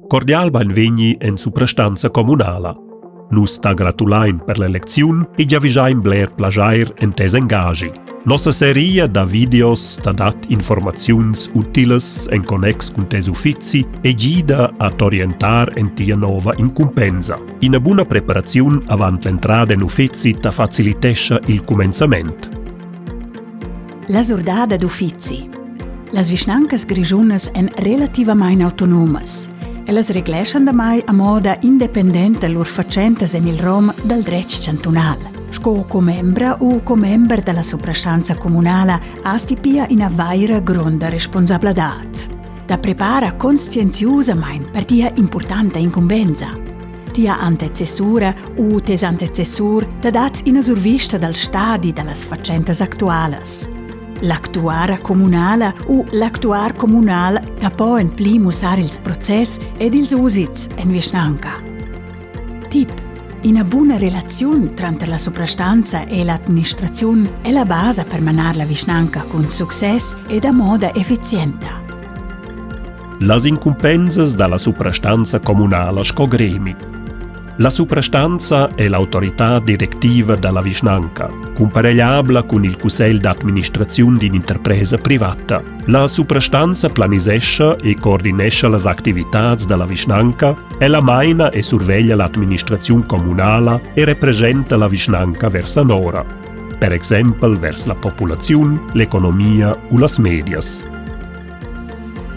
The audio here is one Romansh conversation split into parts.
Cordial bainvegni en suprastanza communala. Nus ta gratulain per l'elecziun e giavischain bler plaschair en tes engagi. Nossa seria da videos ta dat informaziuns utilas en connex cun tes uffizi e gida a t'orientar en tia nova incumbensa. Ina buna preparaziun avant l'entrada en uffizi ta facilitescha il cumenzament. La surdada d'uffizi. Las vischnancas grischunas èn relativamain autonomas. Ellas regleschan damai a moda independenta lur fatschentas en il rom dal dretg chantunal. Sco commembra u commember da la suprastanza communala has ti pia ina vaira gronda responsabladad. Da prepara conscienziusamain per tia impurtanta incumbensa. Tia antecessura u tes antecessur ta dat ina survista dal stadi da las fatschentas actualas. L'actuara communala u l'actuar communal ta po en pli mussar ils process ed ils usits en vischnanca. Tip: Ina buna relaziun tranter la suprastanza e l'administraziun è la basa per manar la vischnanca cun success ed a moda effizienta. Las incumbensas da la suprastanza communala sco gremi. La suprastanza è l'autorità directiva da la vischnanca, cumparegliabla cun il cussegl d'administraziun d'in'interpresa privata. La suprastanza planisescha e coordinescha las activitads da la vischnanca, ella maina e surveglia l'administraziun communala e representa la vischnanca vers anora, per exempel vers la populaziun, l'economia u las medias.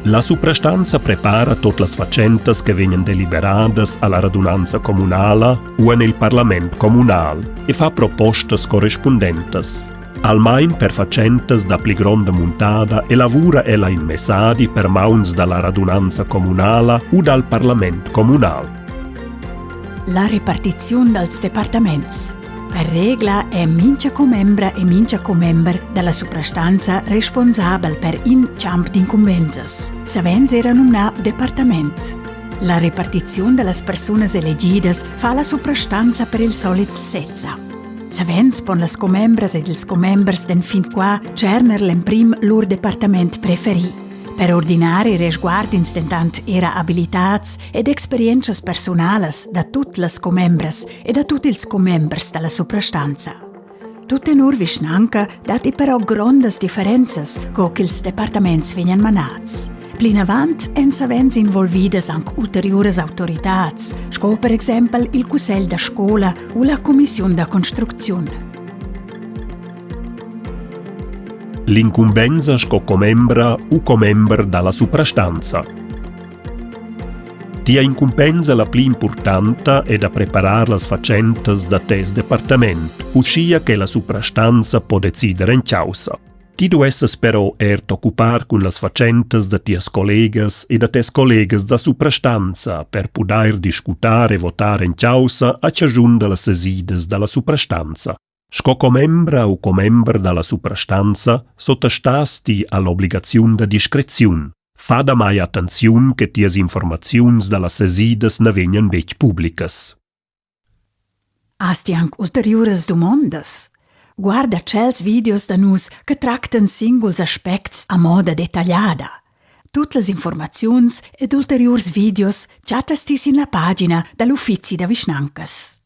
La suprastanza prepara tut las fatschentas che vegnan deliberadas alla radunanza communala u en il parlament communal e fa propostas correspundentas. Almain per fatschentas da pli gronda muntada elavura ella in messadi per mauns dalla radunanza communala u dal parlament communal. La repartiziun dals departaments. Per regla è mincha commembra e mincha commember da la suprastanza responsabel per in champ d'incumbensas. Savens era numnà departament. La repartiziun da las persunas elegidas fa la suprastanza per il solit sezza. Savens pon las commembras ed ils commembers d'enfin qua tscherner l'emprim lur departament preferì. Per ordinari resguard'ins dentant era abilitads ed experientschas persunalas da tut las commembras e da tut ils commembers da la suprastanza. Tut tenor vischnanca datti però grondas differenzas co ch'ils departaments vegnan manads. Plinavant èn savens involvidas anc ulteriuras autoritads, sco per exempel il cussegl da scola u la cumissiun da construcziun. L'incumbensa sco commembra u commember da la suprastanza. Tia incumbensa la pli impurtanta è da preparar las fatschentas da tes departament, uschia che la suprastanza po decider en chaussa. Ti duessas però er t'occupar cun las fatschentas da tias collegas e da tes collegas da suprastanza per pudair discutar e votar en chaussa a chaschun da las sesidas da la suprastanza. Sco commembra u commember da la suprastanza sottastas ti a l'obligaziun da discreziun. Fa damai attenziun che tias informaziuns da las sesidas na vegnan betg publicas. Has ti anc ulteriuras dumondas? Guarda tschels videos da nus che tractan singuls aspects a moda detagliada. Tut las informaziuns ed ulteriurs videos chattas ti sin la pagina da l'uffizi da vischnancas.